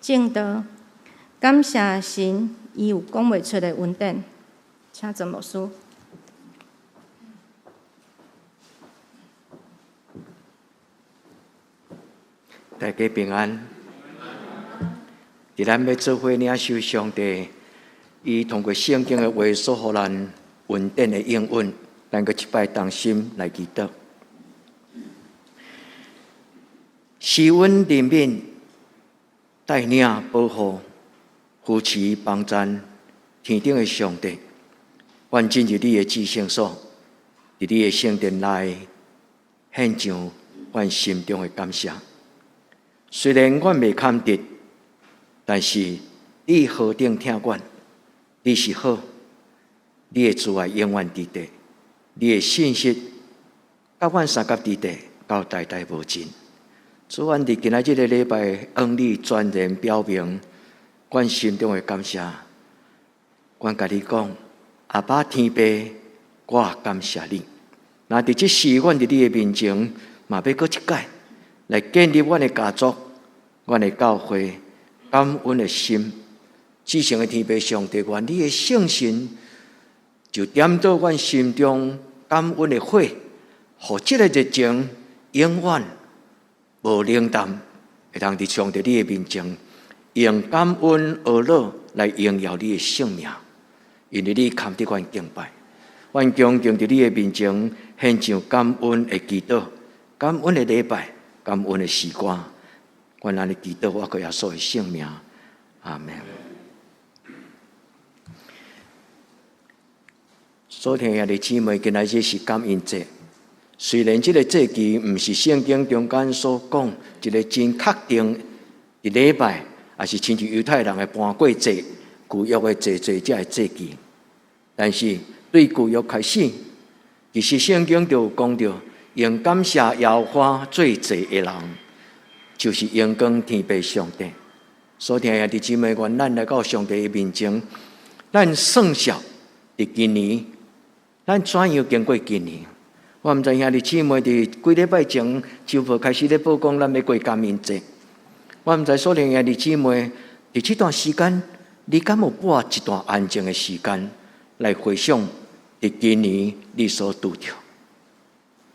證道，感謝神，伊有講袂出的恩典。請曾牧師。大家平安。佇咱欲做伙領受上帝，伊通過聖經的話所予咱恩典的應允，咱閣一擺同心來祈禱。施恩憐憫、帶領保護、扶持幫贊天頂的上帝，阮進入你的至聖所，佇你的聖殿內獻上阮心中的感謝。雖然阮袂堪得，但是你何等疼阮，你是好，你的慈愛永遠佇地，你的信實佮阮相佮佇地，到代代無盡。主，阮佇今仔這个禮拜，向你全然表明阮心中的感謝。阮共你講，阿爸天父，我感謝你。若佇這時，阮佇你的面前，嘛欲閣一擺來建立阮的家族、阮的教會感恩的心。至聖的天父上帝，願你的聖神就點著阮心中感恩的火，予這个熱情永遠無冷淡，會當佇上帝你的面前，用感恩呵咾來榮耀你的聖名，因為你堪得阮敬拜，阮恭敬佇你的面前獻上感恩的祈禱、感恩的禮拜、感恩的詩歌。阮按呢祈禱，我閣耶穌的聖名，阿們。所聽兄弟姊妹，今仔日是感恩節。雖然這个節期毋是聖經中間所講一个真確定的禮拜，也是親像猶太人的盤過節、舊約的節節這个節期，但是對舊約開始，其實聖經就有講著，用感謝耶和華做祭的人，就是榮光天父上帝。所聽兄弟姊妹，願咱來到上帝的面前，咱算數佇今年，咱怎樣經過今年？我毋知兄弟姊妹佇幾禮拜前週報開始咧報講，咱欲過感恩節。我毋知所聽兄弟姊妹佇這段時間，你敢有撥一段安靜的時間來回想佇今年你所拄著？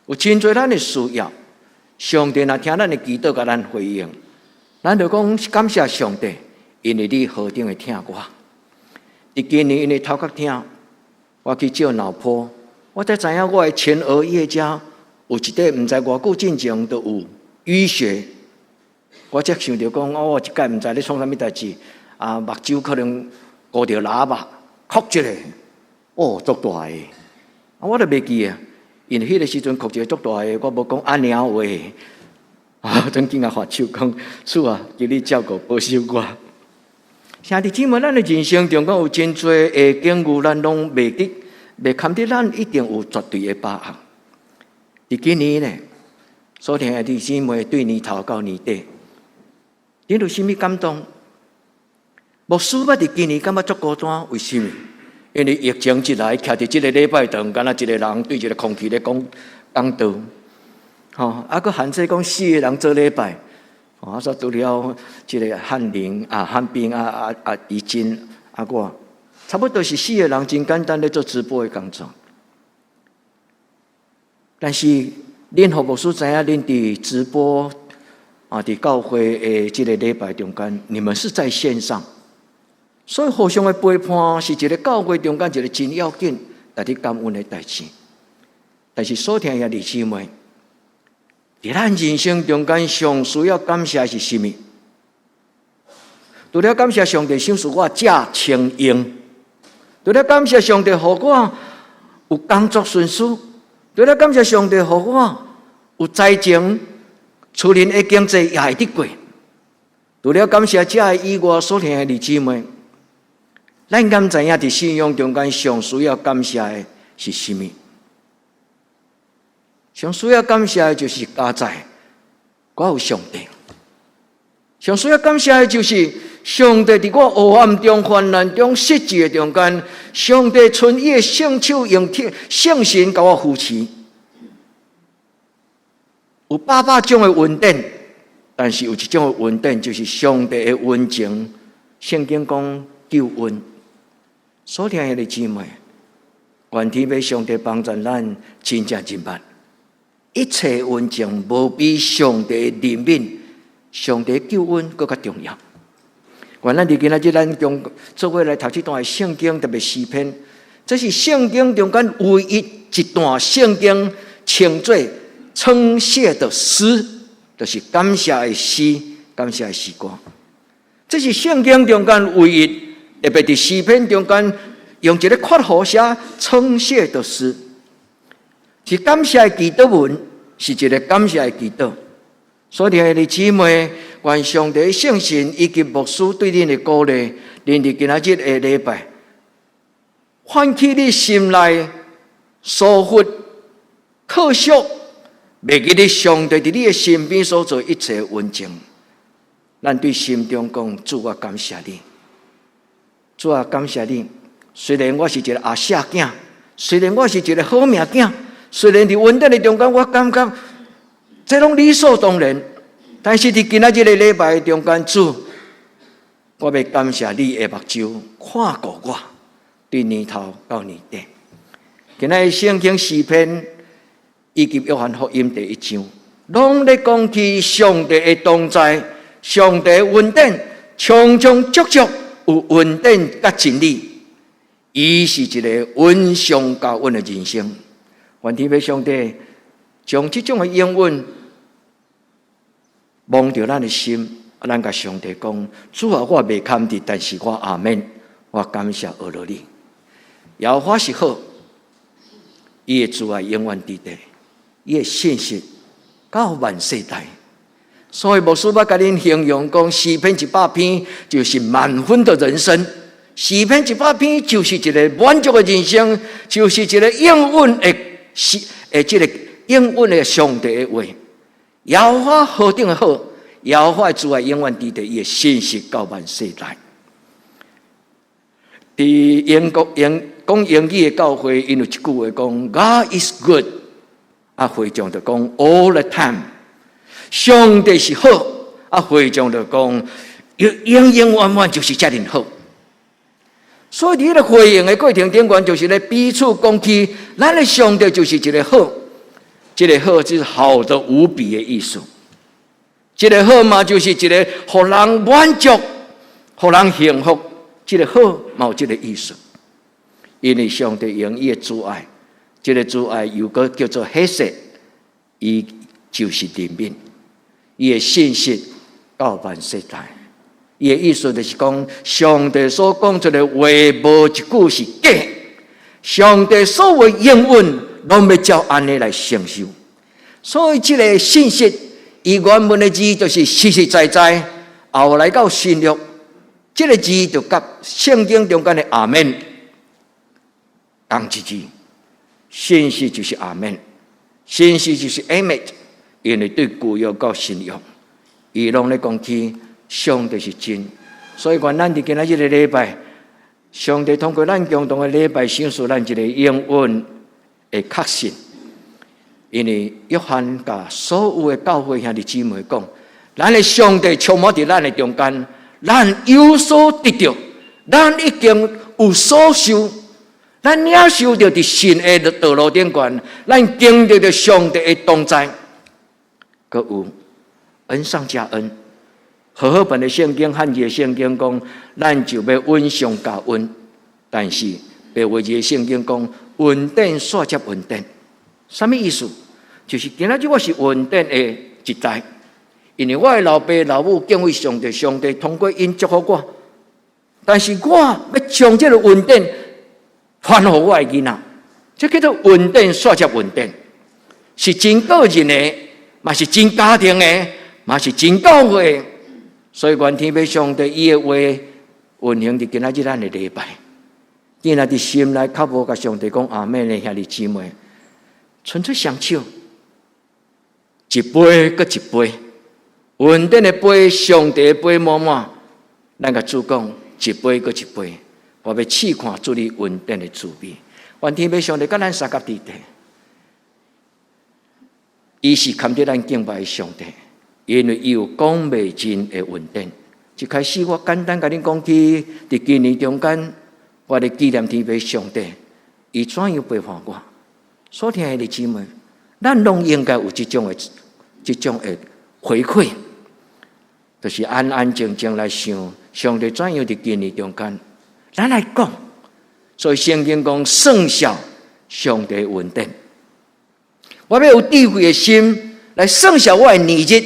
有真濟咱的需要，上帝若聽咱的祈禱，共咱回應，咱就講感謝上帝，因為你何等的疼我。佇今年因為頭殼疼，我去照腦波。我才知影我的前額葉遮有一塊，毋知偌久進前就有淤血。我才想著講，哦，我這擺毋知咧創啥物代誌，啊，目睭可能糊著蠟目，哭一个，哦，足大个，啊，我都袂記啊，因為彼个時陣哭一个足大个，我無講按呢話，啊，真緊啊發手講，主啊，求你照顧保守我。兄弟姊妹，咱的人生中間有真濟的境遇，咱攏袂得。袂堪得，咱一定有絕對的把握。佇今年呢，所聽兄弟姊妹對年頭到年底，你有啥物感動？牧師捌佇今年感覺足孤單，為啥物？因為疫情一來，徛佇這个禮拜堂，敢若一個人對一个空氣咧講講道，吼，啊，閣限制講四個人做禮拜，吼，啊，煞除了這个漢林啊、漢斌啊、啊啊怡珍啊我。差不多是四個人，真簡單咧做直播的工作。但是恁予牧師知影，恁佇直播啊，佇教會的這个禮拜中間，你們是在線上，所以互相的陪伴是一个教會中間一个真要緊、值得感恩的代誌。但是所聽兄弟姊妹，佇咱人生中間上需要感謝的是啥物？除了感謝上帝賞賜我這清閒。除了感謝上帝予我有工作順遂，除了感謝上帝予我有財政，厝內的經濟也會得過。除了感謝這个以外，所聽的弟姊妹，咱敢知影佇信仰中間上需要感謝的是啥物？上需要感謝的就是佳哉，我有上帝。上需要感謝的就是上帝佇我黑暗中、患難中、失志的中間，上帝伸伊的聖手，用天聖神共我扶持，有百百種的恩典，但是有一種的恩典，就是上帝的恩情。聖經講救恩，所聽的姊妹，願天父上帝幫助咱真正明白，一切恩情無比上帝的憐憫，上帝救恩閣較重要。願咱佇今仔日咱將做伙來讀這段聖經，特別詩篇，這是聖經中間唯一一段聖經稱做稱謝的詩，就是感謝的詩，感謝的詩歌。這是聖經中間唯一，特別佇詩篇中間用一個括號寫稱謝的詩，是感謝的祈禱文，是一個感謝的祈禱。所以，兄弟姊妹，願上帝聖神以及牧師對恁的鼓勵，恁佇今仔日的禮拜，喚起你心內疏忽、可惜，袂記得上帝佇你的身邊所做一切恩情。咱對心中講：主，我感謝你，主啊，感謝你。雖然我是一個阿舍囝，雖然我是一個好命囝，雖然佇恩典的中間，我感覺這攏理所當然，但是佇今仔日個禮拜中間，主，我欲感謝你的目睭看顧我，對年頭到年底。今仔日聖經詩篇以及約翰福音第一章，攏咧講起上帝的同在，上帝恩典，充充足足有恩典佮真理。伊是一個恩上加恩的人生。願天父上帝將這種的應允摸著咱的心，咱共上帝講：主啊，我袂堪得，但是我阿們，我感謝阿羅你。耶和華是好，伊的慈愛永遠佇地，伊的信實到萬世代。所以牧師欲共恁形容講，詩篇100篇就是滿分的人生，詩篇一百篇就是一個滿足的人生，就是一個應允的是，的這個應允的上帝的話。耶和華何等的好，耶和華的慈愛永遠佇地，伊的信實到萬世代。佇英國英講英語的教會，𪜶有一句話講：God is good。啊，會眾就講 All the time。上帝是好，啊，會眾就講永永永遠遠就是遮爾好。所以佇彼個回應的過程頂懸，就是咧彼此講起，咱的上帝就是一個好，這個好就是好的無比的意思。這個好嘛，就是一個予人滿足、予人幸福。這個好嘛有這個意思。因為上帝用伊的慈愛，這個慈愛又閣叫做黑色，伊就是憐憫，伊的信實到萬世代。伊的意思就是講，上帝所講出的話，無一句是假。上帝所有應允，攏欲照按呢來成就。所以，這個信實，伊原文的字就是實實在在，後來到新約，這個字就佮聖經中間的阿們仝一字。信實就是阿們，信實就是 Amen，因為對舊約到新約，伊攏咧講起上帝是真，所以願咱佇今仔日個禮拜，上帝通過咱共同的禮拜，賞賜咱一個應允的確信。因為約翰共所有的教會兄弟姊妹講，咱的上帝充滿佇咱的中間，咱有所得著，咱已經有所受，咱領受著佇神的道路頂懸，咱經歷著上帝的同在，閣有恩上加恩。和合本的聖經、漢字的聖經講，咱就欲恩上加恩，但是白話字的聖經講，恩典煞接恩典，啥物意思？就是今仔日我是恩典的一代，因為我的老爸老母敬畏上帝，上帝通過𪜶祝福我，但是我欲將這個恩典傳予我的囡仔，這叫做恩典煞接恩典，是真個人的，嘛是真家庭的，嘛是真教會的。所以，願天父上帝伊的話運行佇今仔日咱的禮拜，今仔佇心內較無共上帝講阿們的兄弟姊妹，伸出雙手，一杯閣一杯，恩典的杯，上帝的杯滿滿，咱共主講一杯閣一杯，我欲試看主你恩典的滋味。願天父上帝佮咱相佮佇地，伊是堪得咱敬拜的上帝。因為伊有講袂盡的恩典。一開始我簡單共恁講起，佇今年中間，我咧紀念天父上帝，伊怎樣陪伴我？所親愛的姊妹，咱攏應該有這種的回饋，就是安安靜靜來想上帝怎樣佇今年中間，咱來講。所以聖經講算數上帝恩典，我欲有智慧的心來算數我的年日，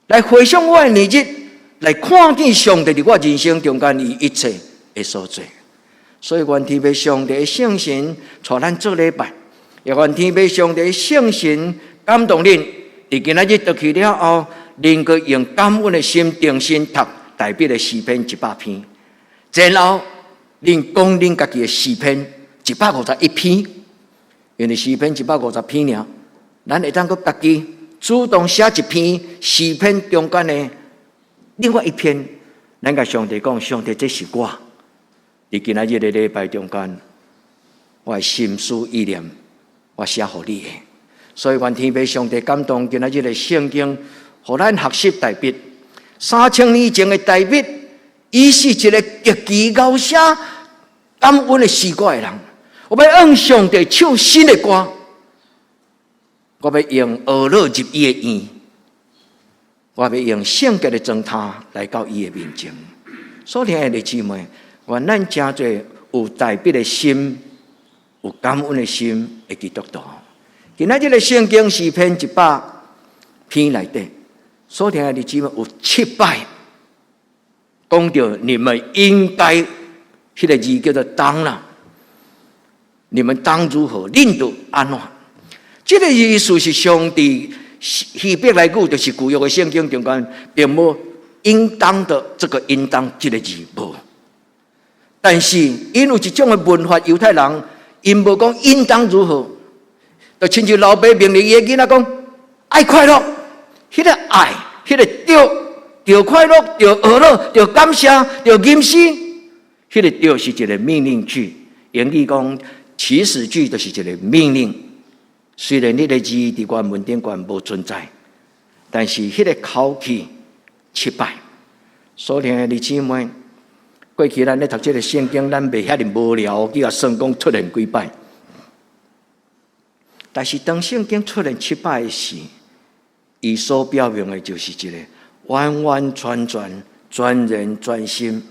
來回想我的年日，來看見上帝佇我人生中間伊一切的所做。所以願天父上帝的聖神帶咱做禮拜，也願天父上帝的聖神感動恁。佇今仔日倒去了後，恁閣用感恩的心重新讀大衛的詩篇100篇，然後恁講恁家己的詩篇151篇，因為詩篇150篇爾，咱會當閣家己主動寫一篇詩篇中間的另外一篇，咱共上帝講，上帝這是我。佇今仔日的禮拜中間，我的心思意念，我寫予你的。所以願天父上帝感動今仔日的聖經，予咱學習大衛。3000年前的大衛，伊是一個極其𠢕寫感恩的詩歌的人。我欲按上帝唱新的歌，我欲用呵咾入伊的院，我欲用聖潔的裝屜來到伊的面前。所以，親愛的姊妹，願咱成做有大衛的心，有感恩的心的基督徒。今仔日的聖經詩篇100篇內底，所聽的姊妹有七擺講著你們應該，彼個字叫做當啦。你們當如何？恁著按怎？這個意思是上帝希伯來語，就是舊約的聖經中間，並無應當的這個應當這個字無。但是𪜶有一種的文化，猶太人𪜶無講應當如何，就親像老爸命令伊的囡仔講愛快樂，彼個愛，彼個著，著快樂，著呵咾，著感謝，著吟詩，彼個著是一個命令句。英語講祈使句就是一個命令。雖然彼個字佇原文頂懸無存在，但是彼個口氣七擺。所以親愛的姊妹，過去咱咧讀這個聖經，咱袂遐爾無聊，去共算講出現幾擺。但是當聖經出現七擺時，伊所表明的就是一個完完全全、全人全心，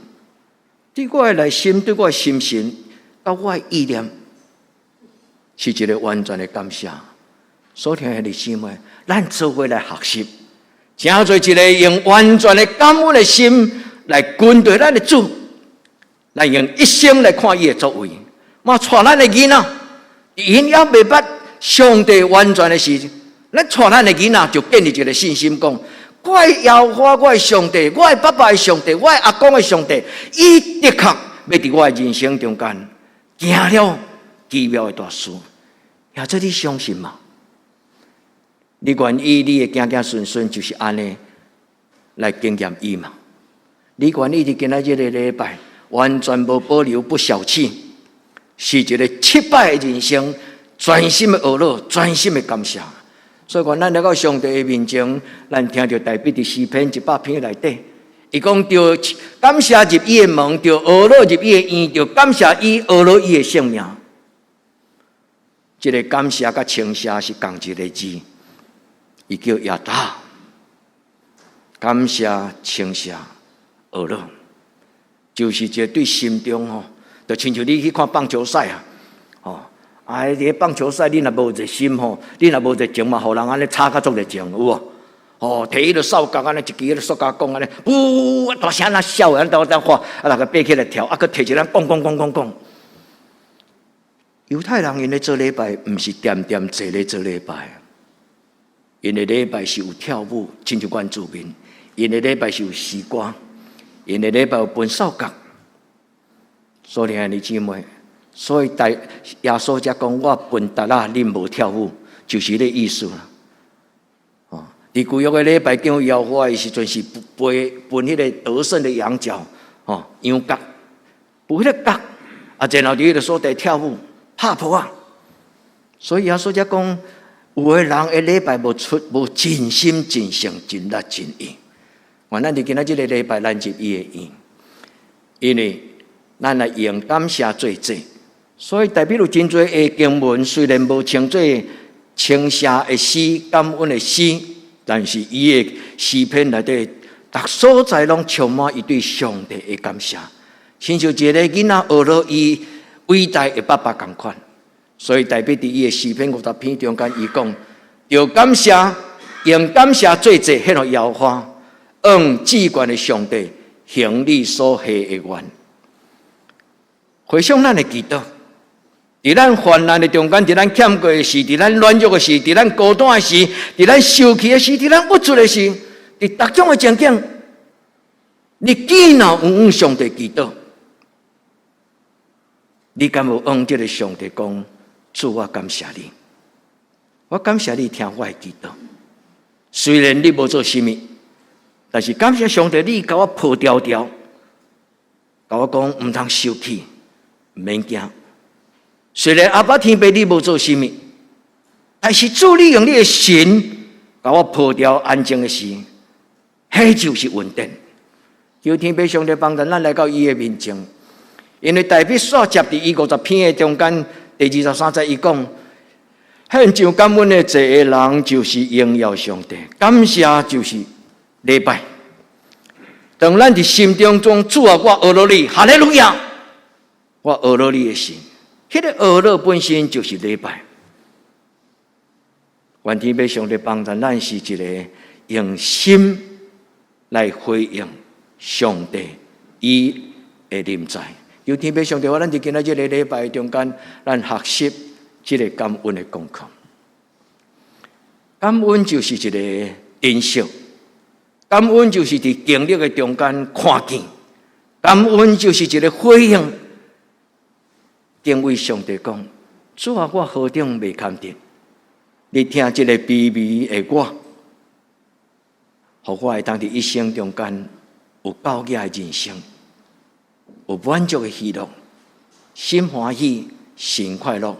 對我的內心、對我的心神、佮我的意念，是一個完全的感謝。所以親愛的姊妹，咱做伙來學習，成做一個用完全的感恩的心來跟隨咱的主，來用一生來看伊的作為，嘛帶咱的囡仔，𪜶猶未捌上帝完全的時，咱帶咱的囡仔就建立一個信心，講我的耶和華，我的上帝，我的爸爸的上帝，我的阿公的上帝，伊的確欲佇我的人生中間行了奇妙的大事。耶這你相信嗎？你願意你的子子孫孫就是按呢來經驗伊嗎？你願意佇今仔日這個禮拜完全無保留、不小氣，是一個七擺的人生，全心的呵咾，全心的感謝。所以講，咱來到上帝的面前，咱聽著大衛佇詩篇100篇內底，伊講著感謝入伊的門，著呵咾入伊的院，著感謝伊呵咾伊的聖名。這個感謝佮稱謝是仝一個字，伊叫亞達。感謝、稱謝、呵咾，就是一個對心中吼，就親像你去看棒球賽啊，吼，啊，佇咧棒球賽，你若無熱心吼，你若無熱情嘛，予人按呢炒甲足熱情，有無？哦，提彼个哨角按呢，一支彼个塑膠管按呢，噗，大聲若痟的，按呢按看，啊，逐个爬起來跳，啊，閣提一個講講講講講。猶太人𪜶咧做禮拜，毋是恬恬坐咧做禮拜，𪜶的禮拜是有跳舞，親像原住民；𪜶的禮拜是有詩歌，𪜶的禮拜有吹哨角。所以兄弟姊妹，所以大耶穌才講我吹笛仔，恁無跳舞，就是這個意思啦。哦，佇舊約的禮拜敬耶和華的時陣是吹吹彼個得勝的羊角，哦，羊角，吹彼個角，啊，然後佇彼個所在跳舞。拍噗仔，所以耶穌才講，有的人的禮拜無出無盡心盡性盡力盡意。願咱佇今仔這個禮拜，咱入伊的院，因為咱來用感謝做祭，所以代表有真濟的經文，雖然無稱做稱謝的詩、感恩的詩，但是伊的詩篇內底，逐所在攏充滿伊對上帝的感謝，親像一個囡仔學了伊偉大的爸爸仝款。所以代表佇伊的詩篇50篇中間，伊講：著感謝，用感謝做祭獻予耶和華，向至懸的上帝行你所許的願。回想咱的祈禱，佇咱患難的中間，佇咱欠過的時，佇咱軟弱的時，佇咱孤單的時，佇咱受氣的時，佇咱鬱卒的時，佇逐種的情景，你既若有向上帝祈禱，你敢有向這个上帝講：主，我感謝你，我感謝你聽我的祈禱。雖然你無做啥物，但是感謝上帝，你共我抱牢牢，共我講毋通受氣，毋免驚。雖然阿爸天父你無做啥物，但是主你用你的神共我抱牢安靜的時，彼就是恩典。求天父上帝幫助咱來到伊的面前，因為大衛煞接佇伊50篇的中間第23節，伊講：獻上感恩的祭的人，就是榮耀上帝；感謝就是禮拜。當咱佇心中中主啊，我學了你，哈利路亞！我學了你的時，彼個學了本身就是禮拜。願天父上帝幫助咱是一個用心來回應上帝伊的臨在。求天父上帝，予咱佇今仔這个禮拜中間，咱學習這个感恩的功課。感恩就是一个珍惜，感恩就是佇經歷的中間看見，感恩就是一个回應。敬畏上帝講：主啊，我何等袂堪得！你聽這个卑微的我，予我會當佇一生中間有夠額的人生，有滿足的喜樂，心歡喜，神快樂，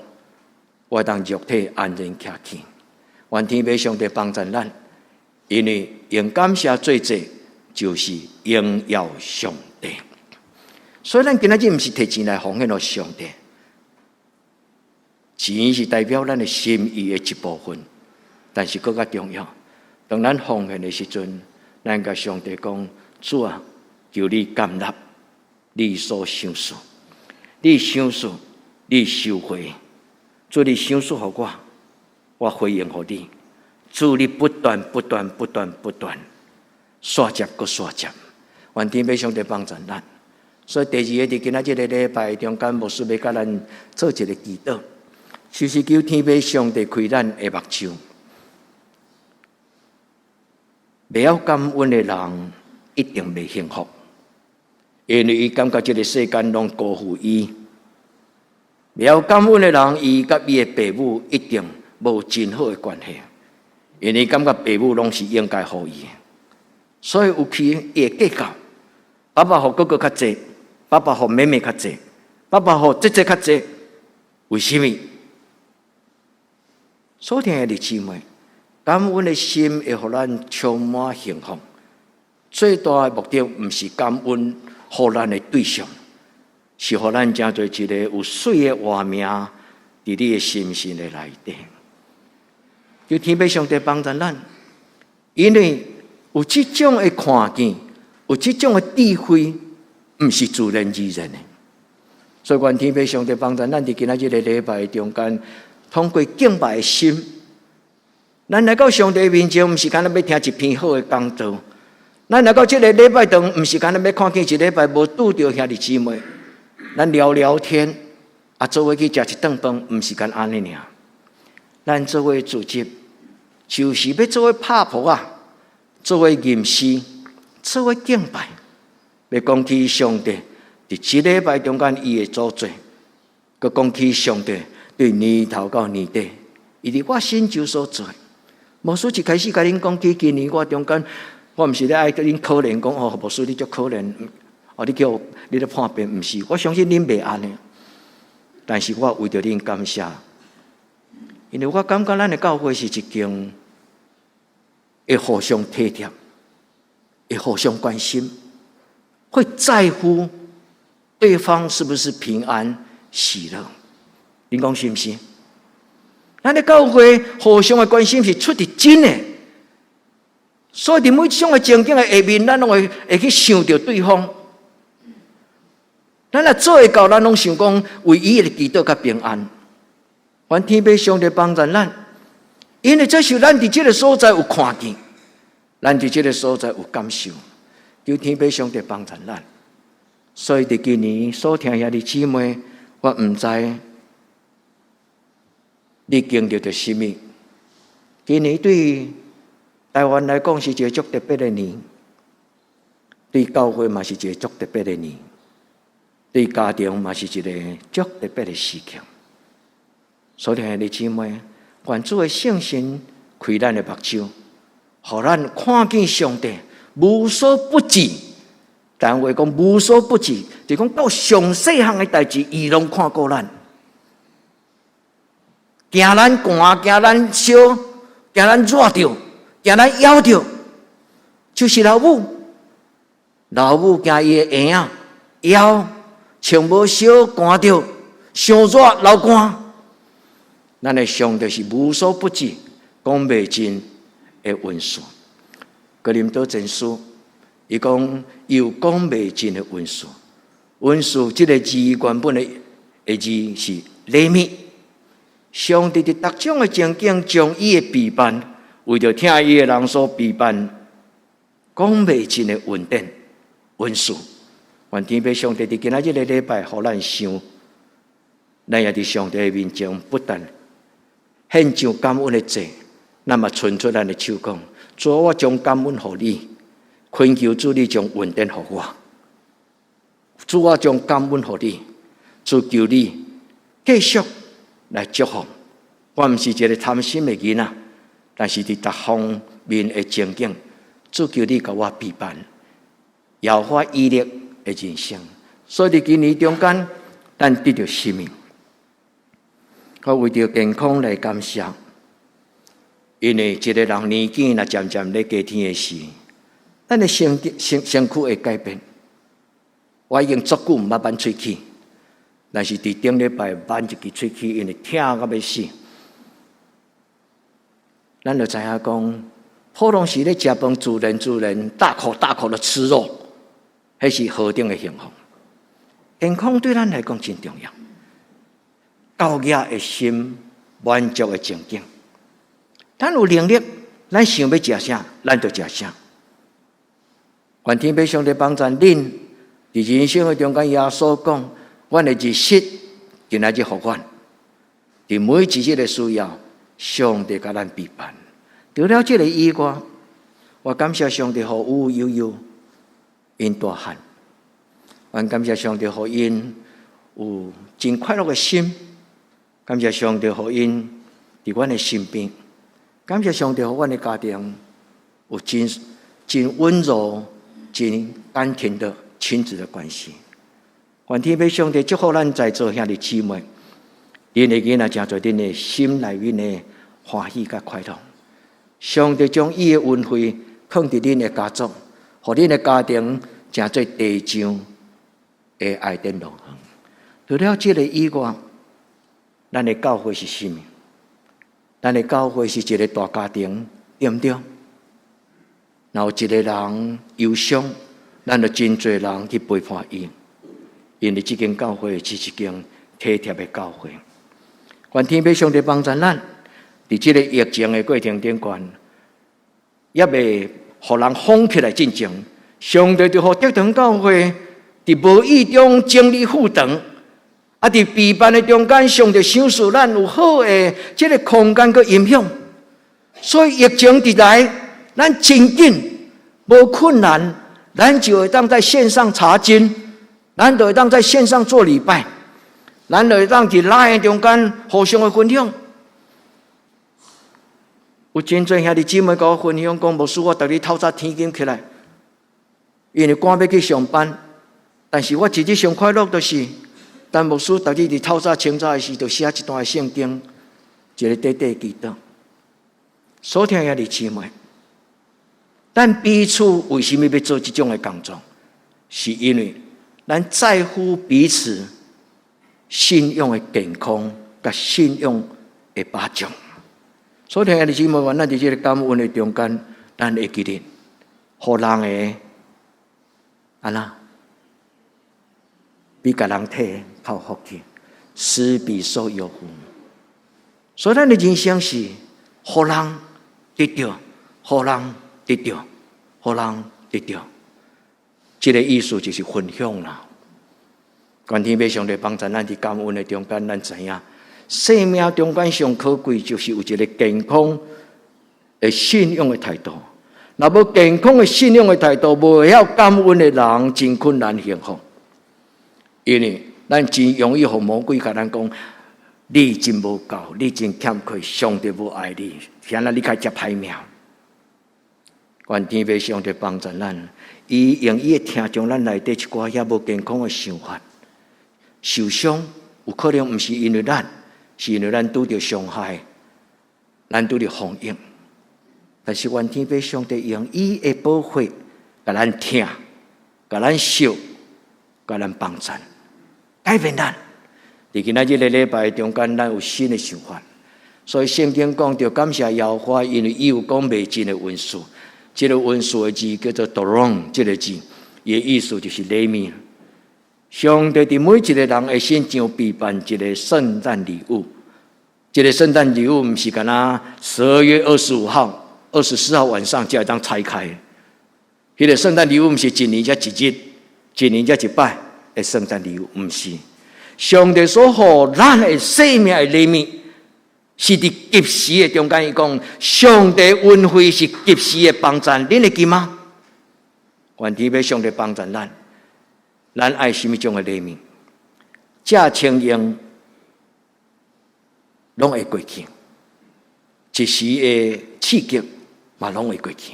我會當肉體安然徛起。願天父上帝幫助咱，因為用感謝做祭，就是榮耀上帝。所以咱今仔日毋是提錢來奉獻予上帝，錢是代表咱的心意的一部分，但是閣較重要。當咱奉獻的時陣，咱共上帝講：主啊，求你甘納你所賞賜，你賞賜，你收回。主你賞賜予我，我回應予你。主你不斷、不斷、不斷、不斷，煞接閣煞接。願天父上帝幫助咱。所以第二個，佇今仔這个禮拜中間，牧師欲共咱做一个祈禱，就是求天父上帝開咱的目睭。袂曉感恩的人一定袂幸福，因為伊感覺這个世間攏辜負伊。袂曉感恩的人，伊佮伊的父母一定無真好的關係，因為感覺父母攏是應該予伊的，所以有時伊會計較，爸爸予哥哥較濟，爸爸予妹妹較濟，爸爸予姐姐較濟，為啥物？所聽的姊妹，感恩的心會予咱充滿幸福。最大的目的毋是感恩予咱的對象，是予咱成做一個有媠的活名，佇你的心神的內底。求天父上帝幫助咱，因為有這種的看見，有這種的智慧，毋是自然而然的。所以，願天父上帝幫助咱，佇今仔這个禮拜中間，通過敬拜的心，咱來到上帝面前，毋是干焦欲聽一篇好的講道。咱來到這个禮拜堂，毋是干焦欲看見一禮拜無拄著兄弟姊妹，咱聊聊天，啊，做伙去食一頓飯，毋是干按呢爾。咱做伙聚集，就是欲做伙拍噗仔，做伙吟詩，做伙敬拜，欲講起上帝佇這禮拜中間伊的所做，閣講起上帝對年頭到年底，伊佇我身上所做。牧師一開始共恁講起，今年我中間，我毋是咧愛共恁可憐，講哦，牧師你足可憐，哦，你叫你咧破病，毋是，我相信恁袂按呢。但是我為著恁感謝，因為我感覺咱的教會是一間會互相體貼、會互相關心、會在乎對方是不是平安喜樂。恁講是毋是？咱的教會互相的關心是出自真的，所以佇每一種的情景的下面，咱攏會去想著對方。咱若做會到，咱攏想講為伊的祈禱較平安。願天父上帝幫助咱，因為這是咱佇這个所在有看見，咱佇這个所在有感受，求天父上帝幫助咱。所以佇今年所聽兄弟姊妹，我毋知你經歷著啥物。今年對台灣來講是一个足特別的年，對教會嘛是一个足特別的年，對家庭嘛是一个足特別的時刻。所以兄弟姊妹，願主的聖神開咱的目睭，予咱看見上帝無所不知。但話講無所不知，就講到上細項的代誌，伊攏看顧咱。驚咱寒，驚咱燒，驚咱熱著，驚咱枵著，就是老母。老母驚伊的嬰仔枵，穿無少，寒著，傷熱流汗。咱的上帝是無所不知、講袂盡的恩賜。哥林多前書，伊講有講袂盡的恩賜。恩賜這个字原本的字是禮物。上帝佇逐種的情景，將伊的備辦，為著疼伊的人所備辦，講袂盡的恩典、恩賜。願天父上帝佇今仔日个禮拜，予咱想，咱也佇上帝的面前不但獻上感恩的祭，咱嘛伸出咱的手講：主，我將感恩予你，懇求主你將恩典予我。主，我將感恩予你，主求你繼續來祝福。我毋是一个貪心的囡仔，但是佇逐方面的情景，主求你共我備辦，耶和華以勒的人生。所以佇今年中間，咱得著啥物？我為著健康來感謝，因為一个人年紀若漸漸咧加添的時，咱的身軀會改變。我已經足久毋捌挽喙齒，但是佇頂禮拜挽一支喙齒，因為疼到欲死。咱就知影講，普通時咧食飯，自然自然大口大口的吃肉，彼是何等的幸福。健康對咱來講真重要。夠額的心，滿足的情景。咱有能力，咱想欲食啥，咱就食啥。願天父上帝幫助恁，佇人生的中間，耶穌講，阮的日食今仔日予阮，佇每一日的需要，上帝共咱備辦。除了這个以外，我感謝上帝予有悠悠𪜶大漢，我感謝上帝予𪜶有真快樂的心。感謝上帝予𪜶佇阮的身邊，感謝上帝予阮的家庭有真真溫柔、真感情的親子的關係。願天父上帝祝福咱在座兄弟姊妹，恁的囡仔成做恁的心內面的歡喜佮快樂。上帝將伊的恩惠放佇恁的家族，予恁的家庭成做地上的愛典樂園。除了這个以外，咱的教會是啥物？咱的教會是一个大家庭，對毋對？若有一个人憂傷，咱就真濟人去陪伴伊，因為這間教會是一間體貼的教會。願天父上帝幫助咱，佇這个疫情的過程頂懸，猶未予人封起來進前，上帝就予德堂教會佇無意中整理副堂。啊！佇備辦的中間，上帝賞賜咱有好的這个空間佮音響，所以疫情一來，咱真緊無困難，咱就會當在線上查經，咱就會當在線上做禮拜，咱就會當佇 LINE 中間互相的分享。有真濟兄弟姊妹共我分享講，牧師，我逐日透早天間起來，因為趕欲去上班，但是我一日上快樂就是。但牧師逐日佇透早清早的時，就寫一段聖經，一个短短祈禱。所疼的兄弟姊妹，咱彼此為什麼欲做這種的工作？是因為咱在乎彼此信仰的健康，佮信仰的保障。所疼的兄弟姊妹，咱佇這个感恩的中間，咱會記得，予人的按怎比共人提較有福氣，施比受有福。所以咱的人生是予人得著，予人得著，予人得著。這个意思就是分享啦。願天父上帝幫助咱佇感恩的中間，咱知影生命中間上可貴就是有一個健康的信仰的態度。若無健康的信仰的態度，無會曉感恩的人，真困難幸福。因為咱真容易予魔鬼共咱講，你真無夠，你真欠缺，上帝無愛你，現在你較才歹命。願天父上帝幫助咱，伊用伊的疼將咱內底一寡遐無健康的想法，受傷有可能毋是因為咱，是因為咱拄著傷害，咱拄著風雨。但是願天父上帝用伊的寶血，共咱疼，共咱惜，共咱幫助，改變咱。佇今仔這个禮拜中間，咱有新的想法。所以聖經講著感謝耶和華，因為伊有講袂盡的恩賜。這个恩賜的字叫做 “doron”，這个字，伊的意思就是禮物。上帝佇每一个人的身上備辦一個聖誕禮物。這个聖誕禮物毋是干焦12月25號、24號晚上才會當拆開。彼个聖誕禮物毋是一年才一日，一年才一擺的聖誕禮物，毋是。上帝所予咱的生命的禮物，是佇及時的中間，伊講上帝恩惠是及時的幫助，恁會記嗎？願天父上帝幫助咱，咱愛啥物種的禮物？這情形攏會過去，一時的刺激嘛攏會過去。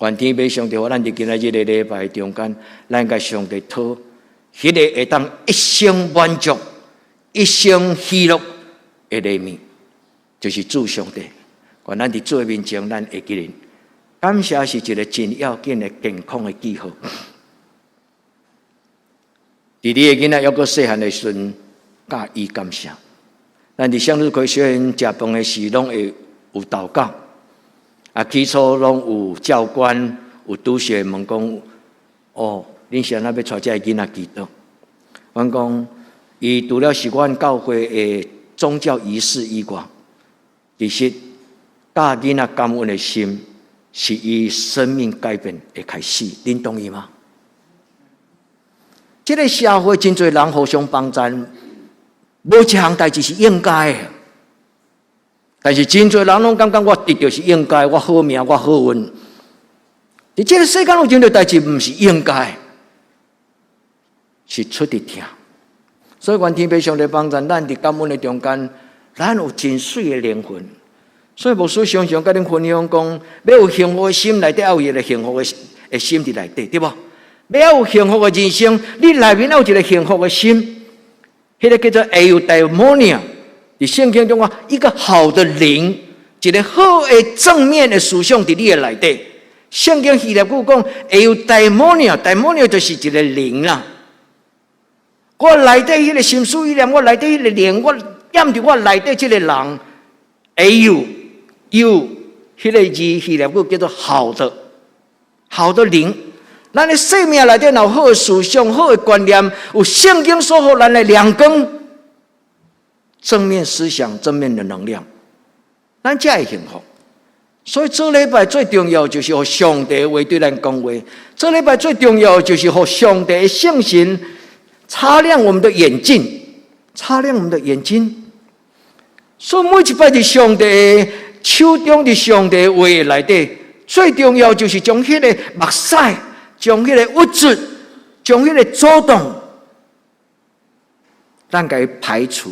願天父上帝，予咱佇今仔這个禮拜中間，咱共上帝討，彼个會當一生滿足、一生喜樂的禮物，就是主上帝。願咱佇主的面前，咱會記得感謝是一個真要緊的健康的記號。佇你的囡仔猶閣細漢的時陣，教伊感謝。咱佇向日葵學院食飯的時，攏會有禱告。啊，起初攏有教官、有督學問講：哦，恁是按怎欲帶這个囡仔祈禱？阮講，伊除了是阮教會的宗教儀式以外，其實教囡仔感恩的心，是伊生命改變的開始。恁同意嗎？這个社會真濟人互相幫助，無一項代誌是應該的。但是真濟人攏感覺我得著是應該，我好命，我好運。佇這个世間有真濟代誌毋是應該，是出佇疼。所以願天父上帝幫助咱佇感恩的中間，咱有真媠的靈魂。所以牧師常常佮恁分享講，欲有幸福的心內底，愛有一个幸福的心佇內底，對無？欲有幸福的人生，你內面愛有一个幸福的心，彼个叫做 eudaimonia。佇聖經中講，一個好的靈，一個好的正面的思想佇你的內底。聖經希臘語講，eudaimonia，daimonia 就是一个靈啦。我內底彼个心思意念，我內底彼个靈，我踮佇我內底這个人，eu eu，彼个字希臘語叫做好的，好的靈。咱的生命內底若有好的思想、好的觀念，有聖經所予咱的亮光，正面思想、正面的能量，咱才會幸福。所以做禮拜最重要就是予上帝話對咱講話。做禮拜最重要就是予上帝的聖神擦亮我們的眼睛，擦亮我們的眼睛。所以每一擺佇上帝手中，佇上帝話內底，最重要就是將彼个目屎，將彼個物質，將彼個阻擋，咱共伊排除。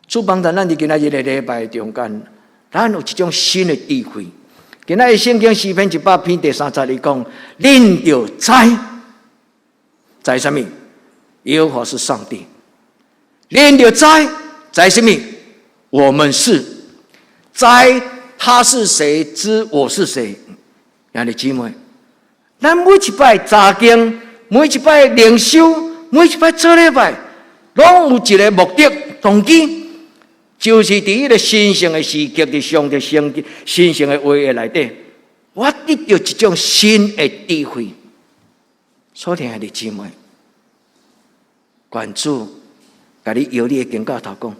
主幫助咱佇今仔日个禮拜中間，咱有一種新的智慧。今仔日聖經詩篇100篇第三節伊講：恁著知，知啥物？耶和華是上帝。恁著知，知啥物？我們是知他是誰，知我是誰。兄弟姊妹，咱每一擺查經，每一擺靈修，每一擺做禮拜，攏有一個目的動機，就是佇彼個神聖的時刻，佇上帝聖神聖的話語內底，我得著一種新的智慧。所以兄弟姊妹，願主共你搖你的肩胛頭講：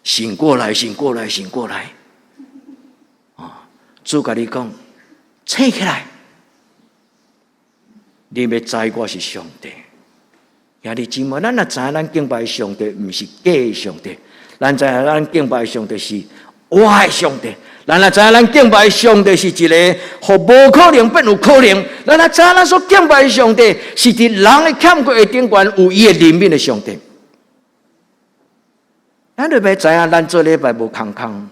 醒過來，醒過來，醒過來。哦，主共你講，醒起來，你欲知我是上帝。兄弟姊妹，咱若知影咱敬拜上帝，毋是假的上帝，咱知影咱敬拜上帝是活的上帝。咱若知影咱敬拜上帝是一個予無可能變有可能。咱若知影咱所敬拜上帝是佇人的欠缺的頂懸有伊的憐憫的上帝。咱就欲知影咱做禮拜無空空，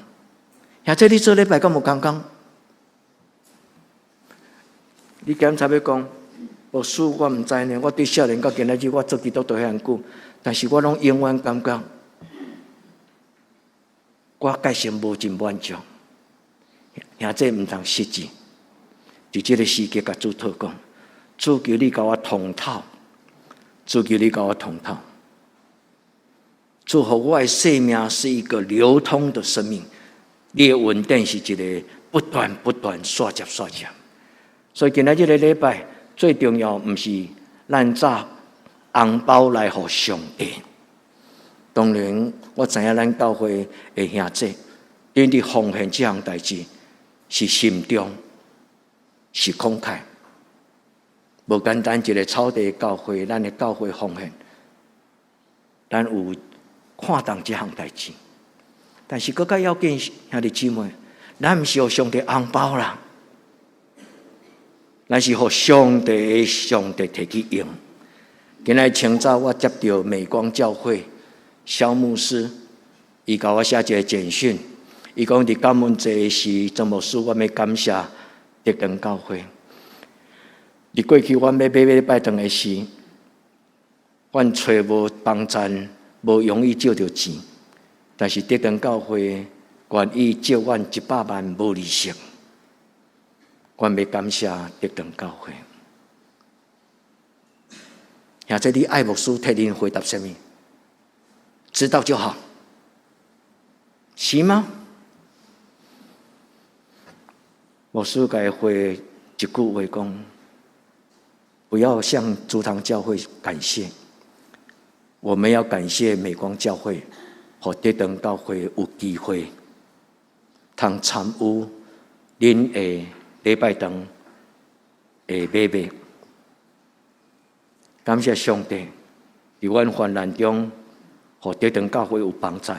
或者你做禮拜敢無空空？你檢查欲講，牧師我毋知呢。我對少年到今仔日，我做基督徒遐久，但是我攏永遠感覺我確實無真滿足。兄弟毋通失志，佇這个時刻共主禱告，主求你共我通透，主求你共我通透，主予我的生命是一個流通的生命，你的恩典是一个不斷不斷刷接刷接。所以今仔這个禮拜最重要，毋是咱紮紅包來予上帝。當然，我知影咱教會的兄弟，恁佇奉獻這項代誌是心中是慷慨，無簡單一个草地教會，咱的教會奉獻，咱有看重這項代誌。但是閣較要緊，兄弟姊妹，咱毋是予上帝紅包啦。咱是予上帝的上帝提去用。今仔清早我接著美光教會蕭牧師，伊共我寫一个簡訊，伊講佇感恩節時，曾牧師，我欲感謝德長教會。佇過去阮欲買禮拜堂的時，阮揣無幫贊，無容易借著錢，但是德長教會願意借阮100萬無利息。阮欲感謝德長教會。兄弟，你愛牧師替恁回答啥物？知道就好，是嗎？牧師共伊回一句話講：不要向竹堂教會感謝，我們要感謝美光教會予德長教會有機會通參與恁的禮拜堂的買賣，感謝上帝，佇阮患難中，予德長教會有幫贊。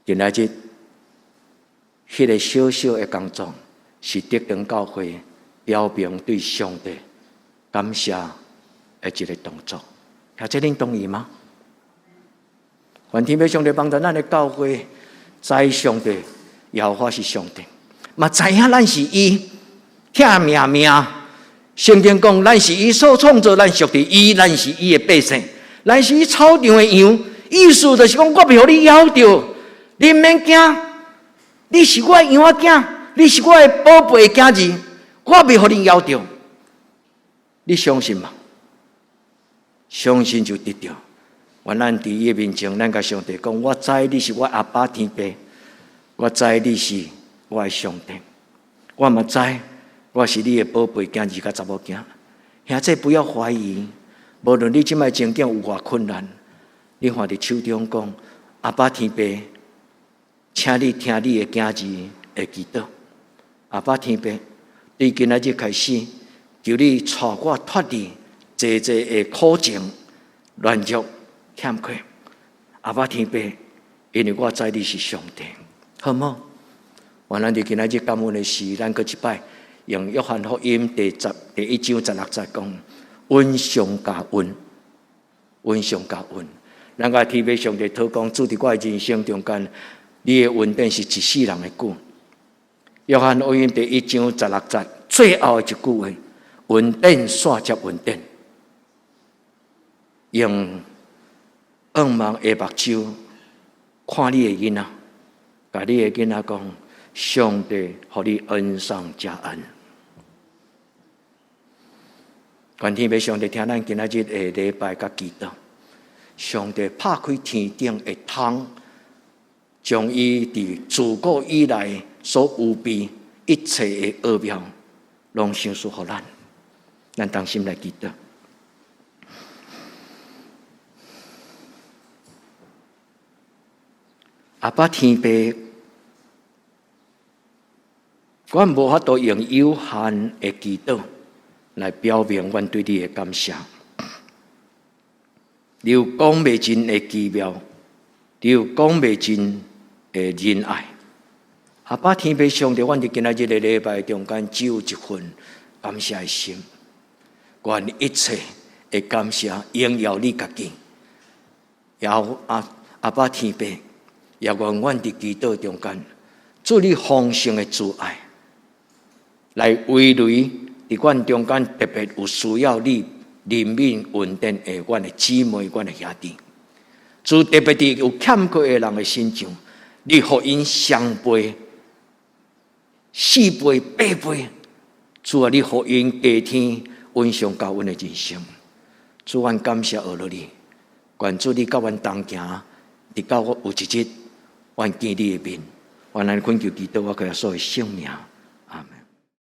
今仔日，彼个小小的工作，是德長教會表明對上帝感謝的一个動作。兄弟恁同意嗎？願天父上帝幫助咱的教會，知上帝，耶和華是上帝。嘛知影咱是伊疼命命。聖經講，咱是伊所創造，咱屬佇伊，咱是伊的百姓，咱是伊草場的羊。意思就是講，我袂予你枵著，你毋免驚。你是我的羊仔囝，你是我的寶貝囝兒，我袂予你枵著。你相信嗎？相信就得著。願咱佇伊的面前，咱共上帝講：我知你是我阿爸天父，我知你是我的上帝，我嘛知我是你的寶貝囝兒佮查某囝。兄弟不要懷疑，無論你這擺情境有偌困難，你看佇手中講：阿爸天父，請你聽你的囝兒的祈禱。阿爸天父，對今仔日開始，求你帶我脫離濟濟的苦情、軟弱、欠缺。阿爸天父，因為我知你是上帝，好無？願咱佇今仔日感恩的時，咱閣一擺用約翰福音第1章16節講：恩上加恩，恩上加恩。咱共天父上帝禱告，主佇我的人生中間，你的恩典是一世人的久。約翰福音第一章十六節最後的一句話：恩典煞接恩典，用仰望的目睭看你的囡仔，共你的囡仔講。上帝予你恩上加恩。愿天父上帝聽咱今仔日的禮拜佮祈禱，上帝拍開天頂的窗，將伊佇自古以來所預備一切的奧妙，攏賞賜予咱。咱同心來祈禱。阿爸天父，阮無法度用有限的祈禱來表明阮對你的感謝。你有講袂盡的奇妙，你有講袂盡的仁愛。阿爸天父上帝，阮佇今仔日的禮拜中間，只有一份感謝的心。願一切的感謝榮耀你家己。也阿阿爸天父，也願阮佇祈禱中間，主你豐盛的慈愛，來圍圍佇阮中間特別有需要你憐憫恩典的阮的姊妹、阮的兄弟。主特別佇有欠缺的人的身上，你予𪜶雙倍、四倍、八倍。主啊，你予𪜶加添恩上加恩的人生。主，阮感謝阿羅你，願主你佮阮同行，直到有一日，阮見你的面，阮來懇求祈禱，我靠耶穌的聖名。